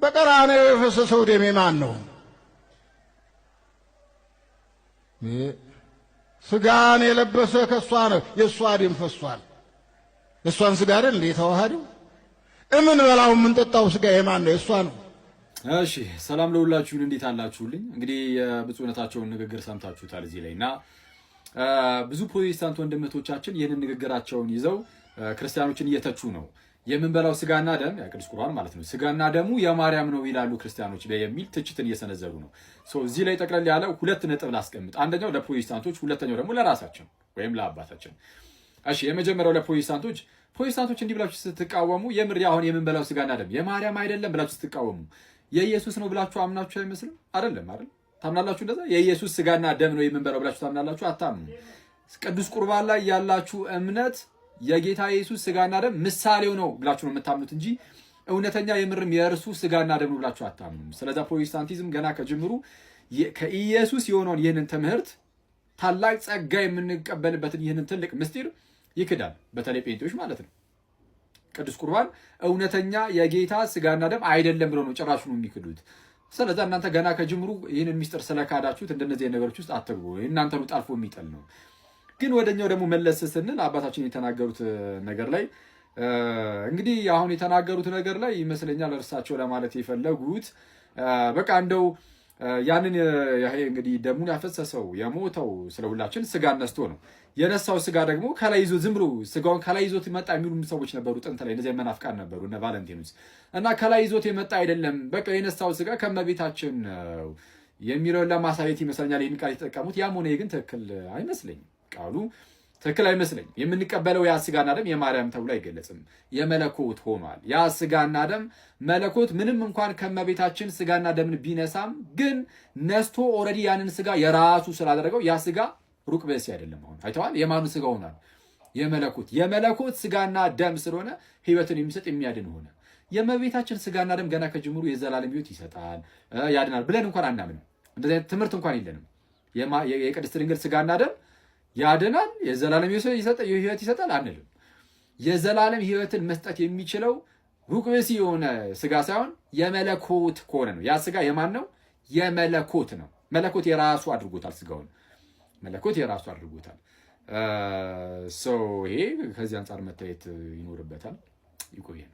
በቀራንዮ የፈሰሰው ደም የማን ነው? ስጋን የለበሰ ከእሷ ነው። የእሷ ደም ፈሷል። የእሷን ስጋ አይደል እንዴ የተዋሃደው? እምንበላው የምንጠጣው ስጋ የማን ነው? የእሷ ነው። እሺ፣ ሰላም ለሁላችሁን፣ እንዴት አላችሁልኝ? እንግዲህ የብፁዕነታቸውን ንግግር ሰምታችሁታል እዚህ ላይ። እና ብዙ ፕሮቴስታንት ወንድምቶቻችን ይህንን ንግግራቸውን ይዘው ክርስቲያኖችን እየተቹ ነው። የምንበላው ስጋና ደም፣ ቅዱስ ቁርባን ማለት ነው፣ ስጋና ደሙ የማርያም ነው ይላሉ ክርስቲያኖች የሚል ትችትን እየሰነዘሩ ነው። So እዚህ ላይ ጠቅለል ያለ ሁለት ነጥብ ላስቀምጥ። አንደኛው ለፕሮቴስታንቶች፣ ሁለተኛው ደግሞ ለራሳችን ወይም ለአባታችን። እሺ፣ የመጀመሪያው ለፕሮቴስታንቶች። ፕሮቴስታንቶች እንዲህ ብላችሁ ስትቃወሙ፣ የምር አሁን የምንበላው ስጋና ደም የማርያም አይደለም ብላችሁ ስትቃወሙ የኢየሱስ ነው ብላችሁ አምናችሁ አይመስልም? አይደለም አይደል? ታምናላችሁ? እንደዛ የኢየሱስ ስጋና ደም ነው የምንበላው ብላችሁ ታምናላችሁ? አታምኑ። ቅዱስ ቁርባን ላይ ያላችሁ እምነት የጌታ ኢየሱስ ስጋና ደም ምሳሌው ነው ብላችሁ ነው የምታምኑት እንጂ እውነተኛ የምርም የእርሱ ስጋና ደም ነው ብላችሁ አታምኑም። ስለዛ ፕሮቴስታንቲዝም ገና ከጅምሩ ከኢየሱስ የሆነውን ይህንን ትምህርት፣ ታላቅ ጸጋ የምንቀበልበትን ይህንን ትልቅ ምስጢር ይክዳል። በተለይ ጴንጤዎች ማለት ነው። ቅዱስ ቁርባን እውነተኛ የጌታ ስጋና ደም አይደለም ብለው ነው ጭራሹን የሚክዱት። ስለዛ እናንተ ገና ከጅምሩ ይህንን ሚስጥር ስለካዳችሁት እንደነዚህ ነገሮች ውስጥ አትግቡ። እናንተኑ ጠልፎ የሚጥል ነው። ግን ወደኛው ደግሞ መለስ ስንል አባታችን የተናገሩት ነገር ላይ፣ እንግዲህ አሁን የተናገሩት ነገር ላይ ይመስለኛል እርሳቸው ለማለት የፈለጉት በቃ እንደው ያንን ይሄ እንግዲህ ደሙን ያፈሰሰው፣ የሞተው ስለ ሁላችን ስጋ ነስቶ ነው። የነሳው ስጋ ደግሞ ከላይ ይዞ ዝም ብሎ ስጋውን ከላይ ይዞት መጣ የሚሉ ሰዎች ነበሩ። ጥንት ላይ እነዚያ መናፍቃን ነበሩ እነ ቫለንቲኑስ። እና ከላይ ይዞት የመጣ አይደለም፣ በቃ የነሳው ስጋ ከመቤታችን ነው የሚለውን ለማሳየት ይመስለኛል ይህን ቃል የተጠቀሙት። ያም ሆነ ግን ትክክል አይመስለኝም። ቃሉ ትክክል አይመስለኝም። የምንቀበለው ያ ስጋና ደም የማርያም ተብሎ አይገለጽም። የመለኮት ሆኗል። ያ ስጋና ደም መለኮት ምንም እንኳን ከመቤታችን ስጋና ደምን ቢነሳም ግን ነስቶ already ያንን ስጋ የራሱ ስላደረገው ያ ስጋ ሩቅ ብእሲ አይደለም። አሁን አይተዋል። የማኑ ስጋ ሆኗል? የመለኮት ስጋና ደም ስለሆነ ሕይወትን የሚሰጥ፣ የሚያድን ሆነ። የእመቤታችን ስጋና ደም ገና ከጅምሩ የዘላለም ሕይወት ይሰጣል፣ ያድናል ብለን እንኳን አናምንም። እንደዚህ አይነት ትምህርት እንኳን የለንም። የቅድስት ድንግል ስጋና ደም ያድናል፣ የዘላለም ሕይወት ይሰጣል አንልም። የዘላለም ሕይወትን መስጠት የሚችለው ሩቅ ብእሲ የሆነ ስጋ ሳይሆን የመለኮት ከሆነ ነው። ያ ስጋ የማን ነው? የመለኮት ነው። መለኮት የራሱ አድርጎታል። ስጋውን መለኮት የራሱ አድርጎታል። So ይሄ ከዚህ አንጻር መታየት ይኖርበታል። ይቆየን።